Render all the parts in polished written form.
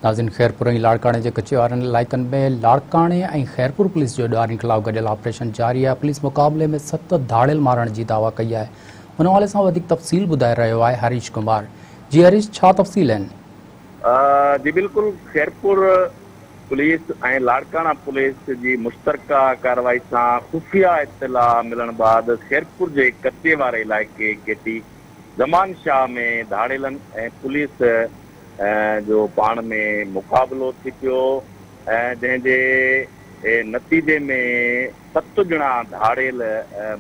ناظرين خيرپور ۽ لاڙڪاڻي جي ڪچي وارن علائقن ۾ لاڙڪاڻي ۽ خيرپور پوليس جو ڏوهارين خلاف گڏيل آپريشن جاري آهي پوليس مقابلي ۾ ست ڌاڙيل مارڻ جي دعويٰ ڪئي آهي ان حوالي سان وڌيڪ تفصيل ٻڌائي رهيو آهي هريش ڪمار جي هريش ڇا تفصيل آهن؟ جي بلڪل خيرپور پوليس ۽ لاڙڪاڻا پوليس جي مشترڪه ڪارروائي سان خفيه اطلاع ملڻ بعد خيرپور جي ڪچي واري علائقي ڪيٽي زمان شاهه ۾ ڌاڙيلن ۽ پوليس جو پاڻ ۾ مقابلو ٿي پيو جنهن جي نتيجي ۾ ست ڄڻا ڌاڙيل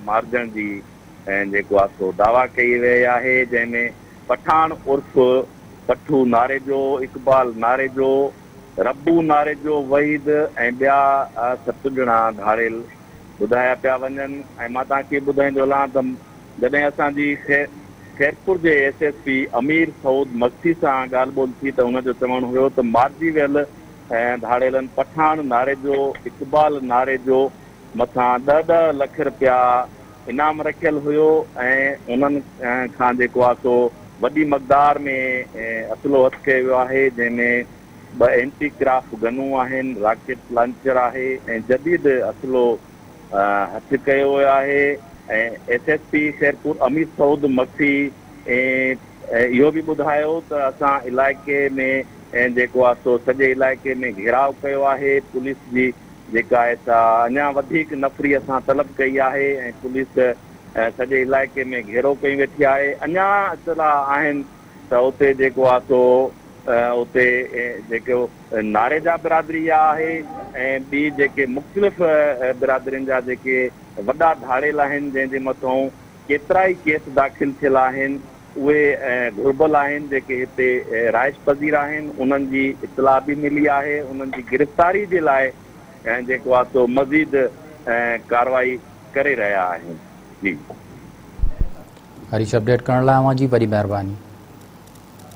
مارجڻ جي جيڪو آ سو دعويٰ ڪئي وئي آهي جنهن ۾ پٺاڻ عرف پٺو ناريجو، اقبال ناريجو، ربو ناريجو، وحيد ۽ ٻيا ست ڄڻا ڌاڙيل ٻڌايا پيا وڃن ۽ مان توهان کي ٻڌائيندو هلان ته جڏهن اسان جي خيرپور جي S S P Amir Saud Magsi سان ڳالهه ٻولهه ٿي ته هن جو چوڻ هيو ته مارجي ويل ڌاڙيلن پٺاڻ ناريجو، اقبال ناريجو مٿان ڏهه ڏهه لک رپيا انعام رکيل هيو ۽ انهن کان جيڪو آهي سو وڏي مقدار ۾ اسلحو هٿ ڪيو ويو آهي جنهن ۾ ٻه اينٽي ڪرافٽ گنون آهن، راڪيٽ لانچر آهي ۽ جديد اسلحو هٿ ڪيو ويو آهي ۽ S S P Khairpur Amir Saud Magsi اهو به ٻڌايو ته اسان علائقي ۾ جيڪو آهي سو سڄي علائقي ۾ گهيراء ڪيو آهي پوليس جي جيڪا آهي سا اڃا وڌيڪ نفري اسان طلب ڪئي آهي ۽ پوليس سڄي علائقي ۾ گهيرو ڪئي ويٺي آهي اڃا اطلاع آهن ته اتي جيڪو آهي سو اتي جيڪو ناريجا برادري جا آهي ۽ ٻي جيڪي مختلف برادرين جا جيڪي وڏا ڌاڙيل آهن جنهن جي مٿئون ڪيترائي ڪيس داخل ٿيل آهن اهي گهربل آهن جيڪي هتي رهائش پذير آهن انهن جي اطلاع به ملي آهي انهن جي گرفتاري جي لاء جيڪو آهي سو مزيد ڪارروائي ڪري رهيا آهيون جي. هريش اپڊيٽ ڪرڻ لاء اوهان جي وڏي مهرباني.